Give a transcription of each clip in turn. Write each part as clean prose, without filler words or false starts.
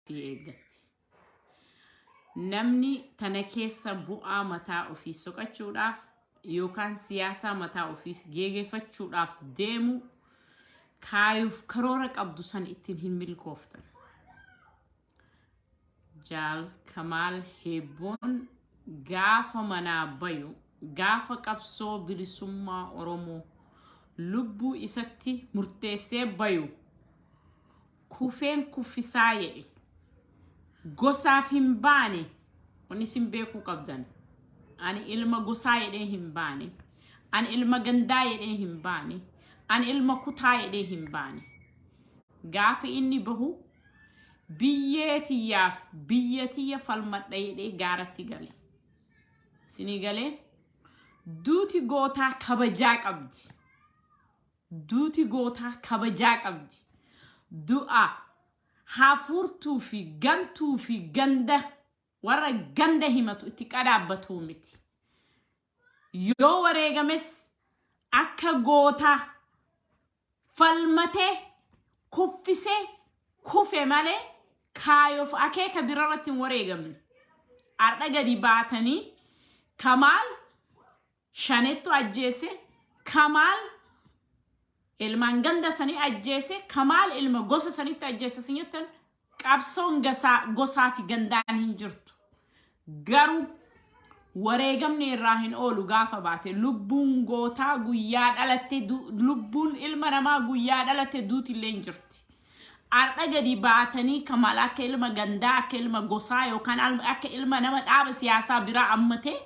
Ofii eeggatti. Namni tana keessa bu'aa mataa ofii soqachuudhaaf yookaan siyaasaa mataa ofii geegefachuudhaaf deemu, kaayuuf karoora qabdu san ittiin hin milkooftan. Jaal Kamaal Heebboon gaafa manaa bayu, gaafa qabsoo bilisummaa Oromoo lubbuu isatti murteessee bayu, kufeen kuffisaa jedhe. Gosaaf hin baane. Wanni isin beekuu qabdan, ani ilma gosaa jedhee hin baane, ani ilma gandaa jedhee hin baane, ani ilma kutaa jedhee hin baane. Gaafa inni bahu biyyee tiyyaaf biyya tiyya falmadha jedhee gaaratti gale. Isinii galee? Duuti gootaa kabajaa qabdi. Duuti gootaa kabajaa qabdi. Du'a hafuurtuu fi gantuu fi ganda warra ganda himatu itti qadaabbatuu miti. Yoo wareegames akka gootaa falmatee kuffisee kufe malee kaayoof akeeka birarratti hin wareegamne. Har'a gadi baatanii Kamaal Shanettu ajjeese, Kamaal ilmaan ganda sanii ajjeese, Kamaal ilma gosa sanitti ajjeese sin jettan, qabsoon gasaa gosaa fi gandaan hin jirtu. Garuu wareegamni irraa hin oolu. Gaafa baate lubbuun gootaa guyyaa dhalatte, lubbuun ilma namaa guyyaa dhalatte duuti illee hin jirti. Har'a gadi baatanii Kamaal akka ilma gandaa, akka ilma gosaa yookaan akka ilma nama dhaaba siyaasaa biraa ammatee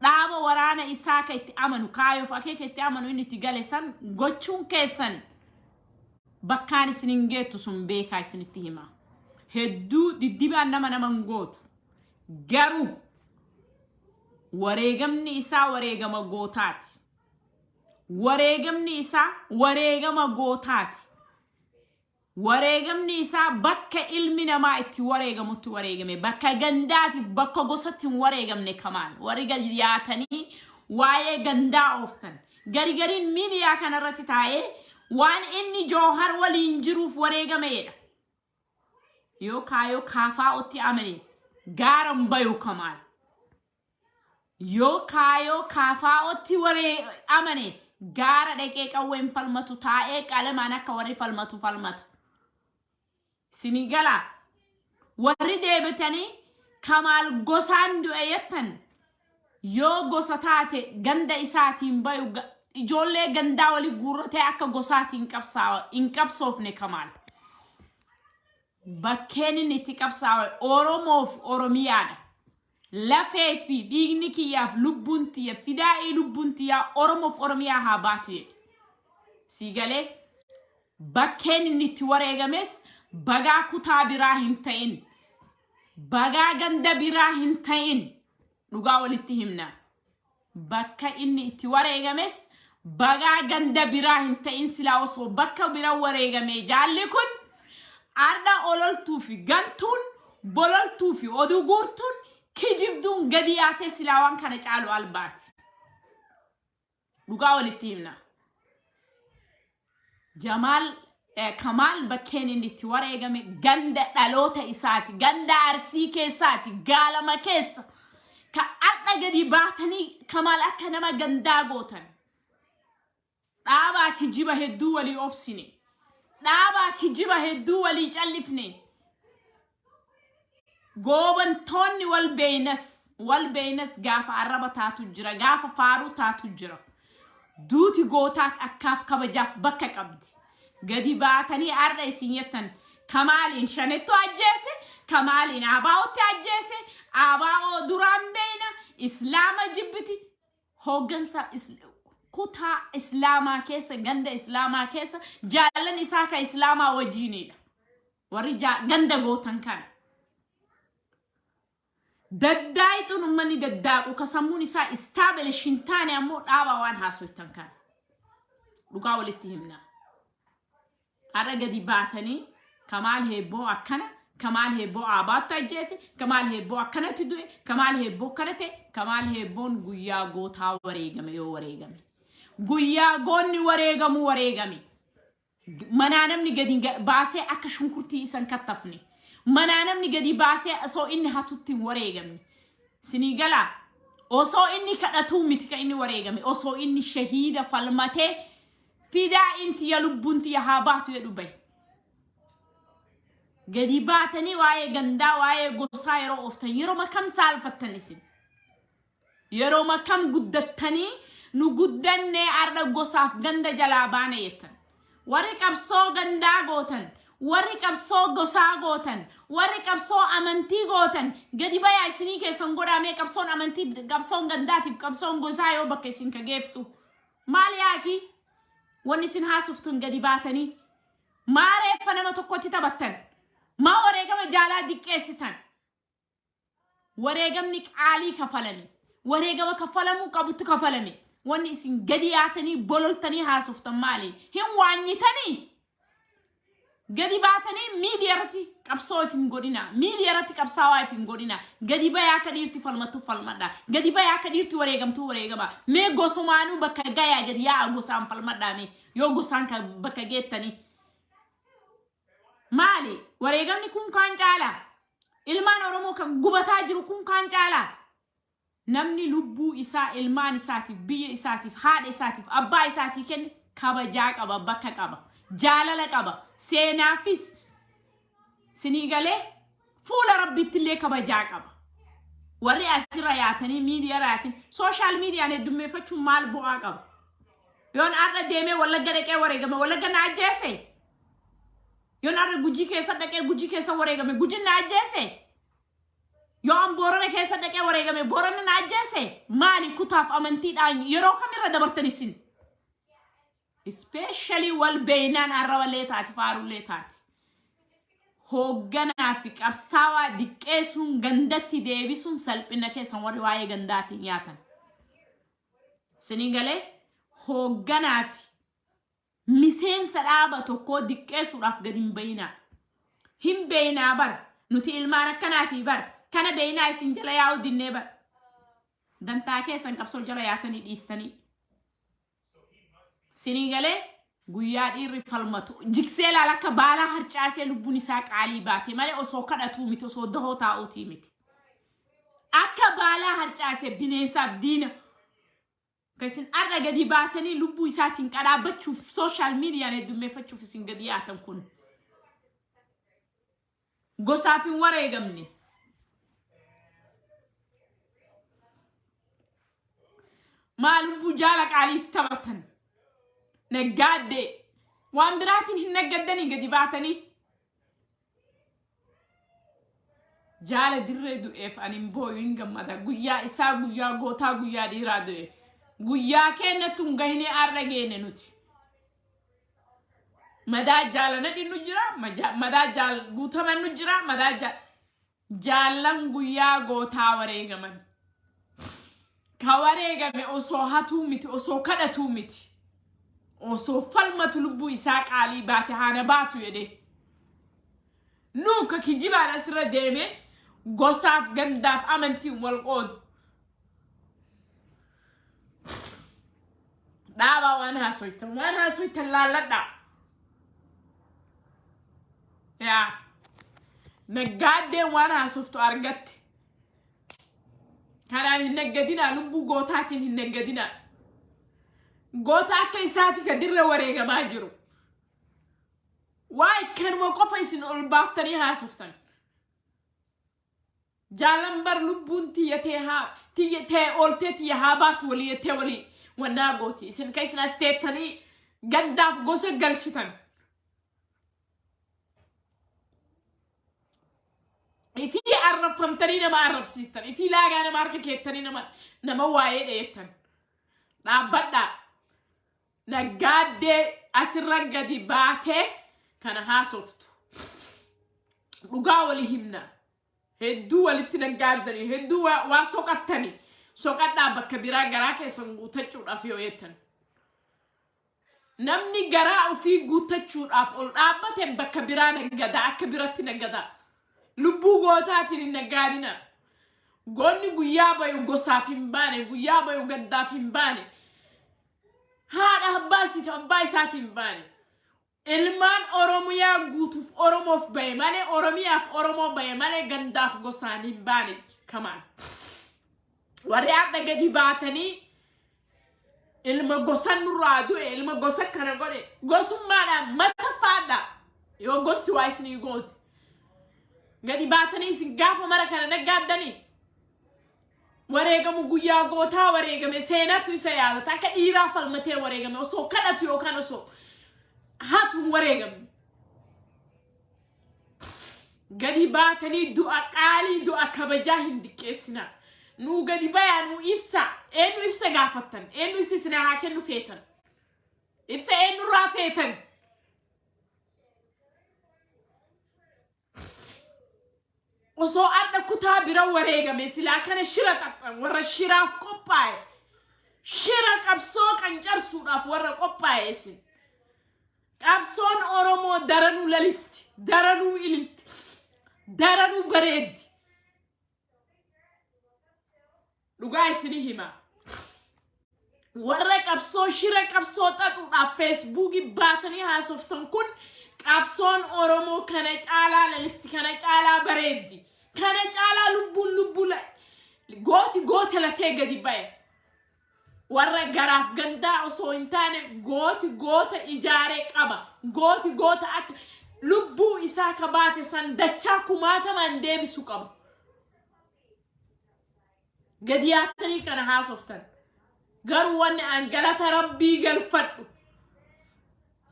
dhaaba waraana isaa ka itti amanu, kaayoof akeeka itti amanu inni itti gale san gochuun keessan bakkaan isin hin geettu. Sun beekaa, isinitti hima. Hedduu diddibaan nama nama hin gootu. Garuu wareegamni isaa wareegama gootaati. Wareegamni isaa wareegama gootaati. Wareegamni isaa bakka ilmi namaa itti wareegamutti wareegame. Bakka gandaatiif bakka gosatti hin wareegamne Kamaal. Warri gadi yaatanii waa'ee gandaa ooftan. Gari gariin miidiyaa kanarratti taa'ee waan inni Joohar waliin jiruuf wareegameedha. Yoo kaayoo kaafaa'otti amane gaaran bayu Kamaal. Yoo kaayoo kaafaa'otti waree amane gaara dhaqee qawween falmatu, taa'ee qalamaan akka warri falmatu falmata. Isinii galaa? Warri deebitanii Kamaal gosaan du'e jettan, yoo gosa taate ganda isaatiin bayu ijoollee gandaa wali guurratee akka gosaatiin qabsaawa hin qabsoofne Kamaal. Bakkeen inni itti qabsaawe Oromoof Oromiyaadha. Lafee fi dhiigni kiyyaaf lubbuun tiyya, fidaa'ii lubbuun tiyyaa Oromoof Oromiyaa haa baatu jedhe. Sii galee? Bakkeen inni itti wareegames bagaa kutaa biraa hin ta'in. Bagaa ganda biraa hin ta'in. Dhugaa walitti himna. Bakka inni itti wareegames bagaa ganda biraa hin ta'in. Silaa osoo bakka bira wareegame jaalli kun ardha ololtuu fi gantuun, bololtuu fi oduu guurtuun, kijibduun gadi yaatee silaa waan kana caalu albaati. Dhugaa walitti himna. Jamaal Kamaal bakkeen inni itti wareegame ganda dhaloota isaati. Ganda Arsii keessaati. Gaalama keessa. Ka har'a gadi baatanii Kamaal akka nama gandaa gootan. Dhaabaa kijiba hedduu walii obsine. Dhaabaa kijiba hedduu walii callifne. Goobantoonni wal beeynas, wal beeynas, gaafa arraba taatu jira, gaafa faaruu taatu jira. Duuti gootaa akkaaf kabajaaf bakka qabdi. Gadi baatanii har'a isin jettan Kamaaliin Shanettu ajjeese, Kamaaliin ABOtti ajjeese, ABO duraan beeyna, Islaama jibbiti. Hooggansa kutaa Islaamaa keessa, ganda Islaamaa keessa jaallan isaa ka Islaamaa wajjiinidha. Warri ganda gootan kana. Daddaayixuun uummanni daddaaqu ka sammuun isaa establish hin taane ammoo dhaabaa waan haasoytan kana. Dhugaa walitti himna. Har'a gadi baatanii Kamaal Heebboo akkana, Kamaal Heebboo Aabaattu ajjeese, Kamaal Heebboo akkanatti du'e, Kamaal Heebboo akkana ta'e. Kamaal Heebboon guyyaa gootaa wareegame yoo wareegame. Guyyaa goonni wareegamu wareegame. Manaa namni gadi baasee akka shunkurtii isan kattafne. Manaa namni gadi baasee osoo inni hatutti hin wareegamne. Isinii galaa? Osoo inni kadhatuu miti kan inni wareegame. Osoo inni shahiida falmatee fidaa intiya lubbuun tiyya haa baatu jedhu bahe. Gadi baatanii waa'ee gandaa, waa'ee gosaa yeroo ooftan, yeroo kam saalfattan isin? Yeroo kam guddattanii nu guddannee arra gosaaf ganda jalaa baane jettan? Warri qabsoo gandaa gootan, warri qabsoo gosaa gootan, warri qabsoo amantii gootan, gadi bayaa isinii keessan godhaamee. Qabsoon amantii, qabsoon gandaatiif qabsoon gosaa yoo bakka isin ka geeftu maal yaaki wanni isin haasoftun? Gadi baatanii maa reeffa nama tokkotti taphattan? Maa wareegama jaalaa diqqeessitan? Wareegamni qaalii kafalame, wareegama kafalamuu qabutti kafalame. Wanni isin gadi yaatanii bololtanii haasoftan maali? Hin waanyitanii gadi baatanii miidiyaa irratti qabsoo if hin godhina, miidiyaa irratti qabsaawaa if hin godhina. Gadi bayaa, akka dhiirti falmattu falmadha. Gadi bayaa, akka dhiirti wareegamtuu wareegama. Mee gosumaanuu bakka gayaa, gadi yaa'a, gosaan falmadhaa. Mee yoo gosaan bakka geettanii maali? Wareegamni kun kaan caalaa? Ilmaan Oromoo kan gubataa jiru kun kaan caalaa? Namni lubbuu isaa ilmaan isaatiif, biyya isaatiif, haadha isaatiif, abbaa isaatii kenne kabajaa qaba, bakka qaba, jaalala qaba, seenaafis sinii galee fuula Rabbiitti illee kabajaa qaba. Warri asirra yaatanii, miidiyaa yaatanii, social miidiyaan heddummeeffachuun maal bu'aa qaba? Yoon har'a deemee Wallagga dhaqee wareegame, Wallagga na ajjeese? Yoon har'a Gujii keessa dhaqee Gujii keessa wareegame, Gujiin na ajjeese? Yoo an Boorana keessa dhaqee wareegame, Boorana na ajjeese? Maali kutaaf amantiidhaan yeroo kamirra dabartan isin? Especially wal beeynaan arraballee taati, faarullee taati. Hoogganaa fi qabsaawaa diqqeessuun, gandatti deebisuun salphina keessan, warri waa'ee gandaatiin nyaatan. Isinii galee? Hoogganaa fi miseensa dhaaba tokkoo diqqeessuudhaaf gadi hin bayinaa. Hin beeynaa bara. Nuti ilmaan akkanaatii bara. Kana beeynaa isin jala yaa'uu dinnee bara. Dantaa keessan qabsoo jala yaatanii dhiistanii. Isinii galee? Guyyaa dhiirri falmatu jiksee laala, akka baalaa harcaasee lubbuun isaa qaalii baate malee osoo kadhatuu miti, osoo dahoo taa'uutii miti. Akka baalaa harcaasee bineensaaf diina. Kan isin har'a gadi baatanii lubbuu isaatiin qadhaabbachuuf, social miidiyaan heddummeeffachuuf isin gadi yaatan kun. Gosaaf hin wareegamne. Maa lubbuu jaala qaaliitti taphatan? Naggaaddee. Waan biraatiin hin naggaddanii gadi baatanii. Jaala dirree du'eef ani hin booyu, hin gammada. Guyyaa isaa, guyyaa gootaa, guyyaa dhiiraa du'e. Guyyaa keenyatti hin gahinee har'a geene nuti. Madaa jaala nadhi nu jira, madaa jaal guutaman nu jira, madaa jaallan guyyaa gootaa wareegaman. Ka wareegame osoo hatuu miti, osoo kadhatuu miti. Osoo falmatu lubbuu isaa qaalii baate, haana baatu jedhee. Nuu ka kijibaan asirra deeme gosaaf gandaaf amantiin wal qoodu. Dhaabaa waan haasoytan, waan haasoytan laalladhaa. Yaa naggaaddeen waan haasoftu argatte. Kanaan hin naggadinaa, lubbuu gootaatiin hin naggadinaa. Goota akka isaati ka dirra wareegamaa jiru. Waa'ee kanuma qofa isin ol baaftanii haasoftan. Jaalan bar lubbuun tiyya tee haa tiyya tee ooltee tiyya haa baatu walii jettee walii wannaa gooti. Isin ka isin as teettanii gandaaf gosa galchitan. Ifii arrabfamtanii nama arrabsiistan. Ifii laagaa nama harka keettanii nama waa'ee dheettan. Dhaabbadhaa. Naggaaddee asirra gadi baatee kana haasoftu. Dhugaa walii himna. Hedduu walitti naggaaddanii, hedduu waa soqattanii, soqadhaa bakka biraa garaa keessan guutachuudhaaf yoo jettan. Namni garaa ofii guuttachuudhaaf ol dhaabbate bakka biraa naggadaa, akka biratti naggadaa. Lubbuu gootaatiin hin naggaadina. Goonni guyyaa bayu gosaaf hin baane, guyyaa bayu gaddaaf hin baane. Haadha abbaa isaatiin hin baane. Ilmaan Oromiyaa guutuuf Oromoof bahe malee, Oromiyaaf Oromoo bahe malee, gandaaf gosaan hin baane Kamaal. Warri har'a gadi baatanii ilma gosa nurraa du'e, ilma gosa kana godhe, gosummaadhaan mataffaadha. Yoo gosti waa isinii gooti. Gadi baatanii isin gaafa mara kana naggaaddanii wareegamu, guyyaa gootaa wareegame, seenatu isa yaadata. Akka dhiiraa falmatee wareegame, osoo kadhatu yookaan osoo hatu hin wareegamne. Gadi baatanii du'a qaalii, du'a kabajaa hin diqqeessinaa. Nuu gadi bayaa, nuu ibsa. Eenyu ibsa gaafattan? Eenyu ibsa isin haa kennu feetan? Ibsa eenyurraa feetan? Osoo adda kutaa bira wareegame silaa kana shira xaxxan, warra shiraaf qophaa'e, shira qabsoo qancarsuudhaaf warra qophaa'e isin. Qabsoon Oromoo daranuu lalisti, daranuu ililti, daranuu bareeddi. Dhugaa isinii hima. Warra qabsoo shira qabsoo xaxuudhaaf Feesbuukii baatanii haasoftan kun, qabsoon Oromoo kana caalaa lalisti, kana caalaa bareeddi, kana caalaa lubbuun lubbuu gooti goota latee gadi ba'e. Warra garaaf gandaa osoo hin taane, gooti goota ijaaree qaba. Gooti goota akka lubbuu isaa ka baate san dachaa kumaatamaan deebisu qaba. Gadi yaattanii kana haasoftan. Garuu wanni an galata Rabbii galfadhu,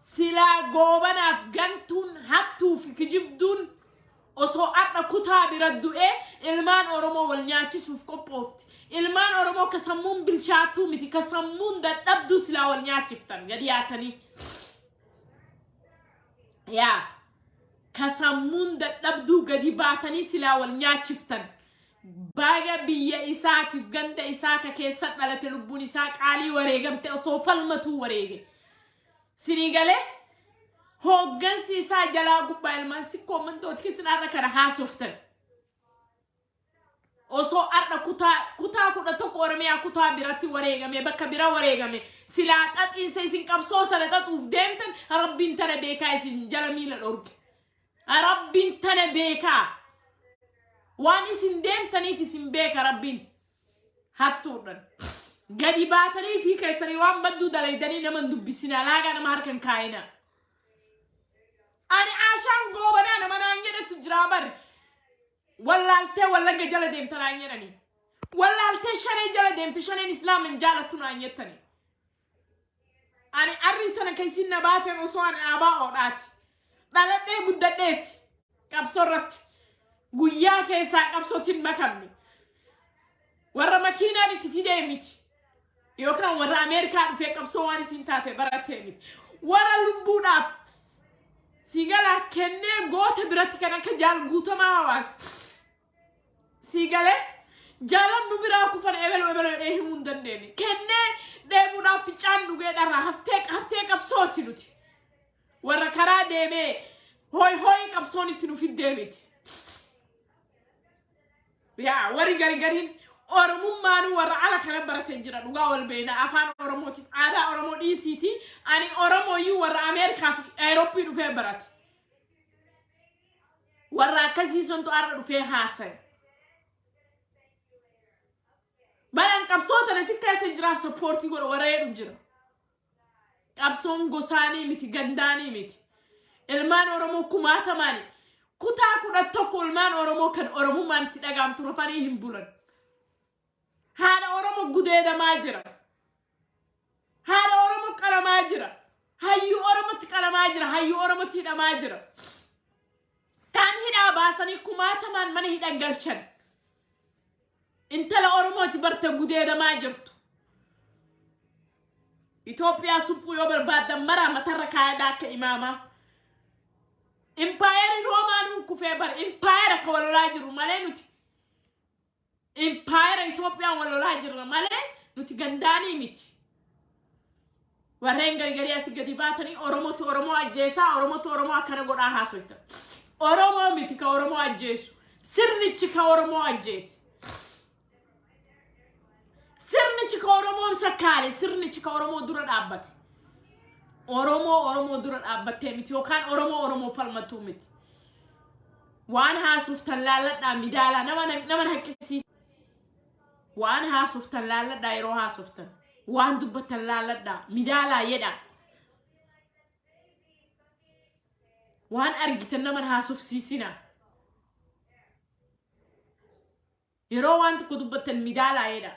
silaa Goobanaaf gantuun hattuu fi kijibduun osoo har'a kutaa bira du'ee, ilmaan Oromoo wal nyaachisuuf qophoofti. Ilmaan Oromoo ka sammuun bilchaattuu miti, ka sammuun dadhabduu silaa wal nyaachiftan gadi yaatanii. Yaa ka sammuun dadhabduu gadi baatanii silaa wal nyaachiftan. Baga biyya isaatiif ganda isaa ka keessa dhalate lubbuun isaa qaalii wareegamte, osoo falmatuu wareege. Sinii galee hooggansi isaa jalaa gubbaa ilmaan Sikkoo Mandooti keessan har'a kana haasoftan. Osoo har'a kutaa 11 Oromiyaa kutaa biratti wareegame, bakka bira wareegame, silaa xaxiinsa isin qabsoo tana xaxuuf deemtan Rabbiin tana beekaa isin jala miila dhorge. Rabbiin tana beekaa. Waan isin deemtaniif isin beeka Rabbiin. Hattuudhaan. Gadi baatanii fi keessanii waan badduu dalaydanii nama hin dubbisinaa, laagaa nama harka hin kaayinaa. Ani Aashaan Goobanaa nama naan jedhetu jiraa bari. Wallaaltee Wallagga jala deemta naan jedhanii. Wallaaltee Shanee jala deemte, Shaneen Islaama hin jaalattu naan jettanii. Ani arrii tana keessin na baateen osoo ani aabaa oodhaati. Dhaladhee guddadheeti. Qabsoo irratti. Guyyaa keessaa qabsootti hin makamne. Warra makiinaan itti fidee miti. Yookaan warra Ameerikaa dhufee qabsoo waan isin taate barattee miti. Warra lubbuudhaaf sigalaa kennee goota biratti kan akka Jaal Guutamaa Hawaas. Siigalee jaalan nu biraa kufan ebelu ebelu jedhee himuu hin dandeenye. Kennee dheebuudhaaf ficcaan dhugee dharraa haftee haftee qabsooti nuti. Warra karaa deemee hooy hooy qabsoon itti nu fiddee miti. Yaa warri gari gariin Oromummaanuu warra ala kana barate jira, dhugaa wal beena. Afaan Oromootiif aadaa Oromoo dhiisiiti, ani Oromooyyuu warra Ameerikaa fi Awurooppii dhufee barate. Warra akkasii santu har'a dhufee haasa'e. Baran qabsoo tana si keessa jiraaf support godha warra jedhu jira. Qabsoon gosaanii miti, gandaanii miti. Ilmaan Oromoo kumaatamaani. Kutaa 11 ilmaan Oromoo kan Oromummaan itti dhagaamtu rafanii hin bulan. Haadha Oromoo gudeedamaa jira. Haadha Oromoo qalamaa jira. Hayyuu Oromootti qalamaa jira. Hayyuu Oromootti hidhamaa jira. Kaan hidhaa baasanii kumaatamaan mana hidhan galchan. Intala Oromooti barte gudeedamaa jirtu. Itoophiyaa suphuu yoo barbaaddan maraa matarra kaayadhaa akka imaamaa. Impaayerri Roomaanuu kufee bara impaayera ka wal lolaa jiru malee, nuti impaayera Itoophiyaan wal lolaa jirra malee nuti gandaanii miti. Warreen gargarii asii gadi baatanii Oromootu Oromoo ajjeesaa, Oromootu Oromoo akkana godhaa haasoytan. Oromoo miti ka Oromoo ajjeesu. Sirnichi ka Oromoo ajjeese. Sirnichi ka Oromoo sakkaale, sirnichi ka Oromoo dura dhaabbate. Oromoo Oromoo dura dhaabbattee miti yookaan Oromoo Oromoo falmattuu miti. Waan haasoftan laalladhaa, midaalaa nama haqqisiisa. Waan haasoftan laalladhaa, yeroo haasoftan. Waan dubbattan laalladhaa, midaalaa jedhaa. Waan argitan nama haasofsiisina. Yeroo waan tokko dubbattan midaalaa jedha.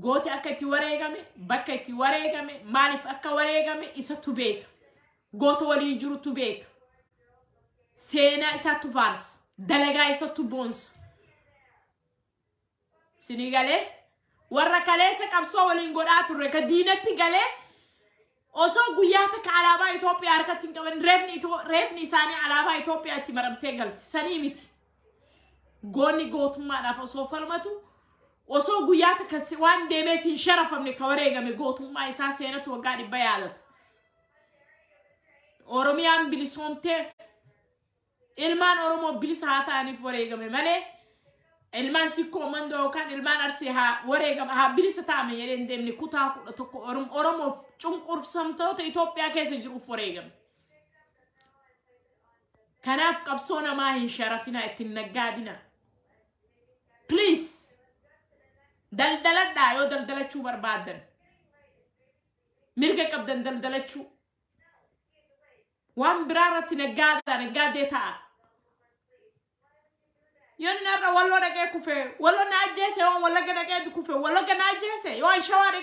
Gooti akka itti wareegame, bakka itti wareegame, maaliif akka wareegame isatu beeka. Goota waliin jirutu beeka. Seenaa isaatu faarsa. Dalagaa isatu boonsa. Sinii galee warra kaleessa qabsoo waliin godhaa turre ka diinatti galee osoo guyyaa takka alaabaa Itoophiyaa harkatti hin qaban reefni isaanii alaabaa Itoophiyaa itti maramtee galte. Sanii miti. Goonni gootummaadhaaf osoo falmatu osoo guyyaa takka waan deemeef hin sharafamne ka wareegame gootummaa isaa seenatu waggaa 100 yaadata. Oromiyaan bilisoomtee ilmaan Oromoo bilisa haa ta'aniif wareegame malee ilmaan Sikkoo Mandoo yookaan ilmaan Arsii haa wareegama haa bilisa ta'ame jedhee hin deemne. Kutaa 11 Oromoof cunqursamtoota Itoophiyaa keessa jiruuf wareegame. Kanaaf qabsoo namaa hin sharafinaa, ittiin naggaadina. Please, daldaladhaa yoo daldalachuu barbaaddan. Mirga qabdan daldalachuu. Waan biraa irratti naggaadaa naggaadee ta'a. Yoon inni har'a Walloo dhaqee kufe, Walloo na ajjeese, yoo Wallagga dhaqee kufe, Wallagga na ajjeese, yoo Shawaa dhaqee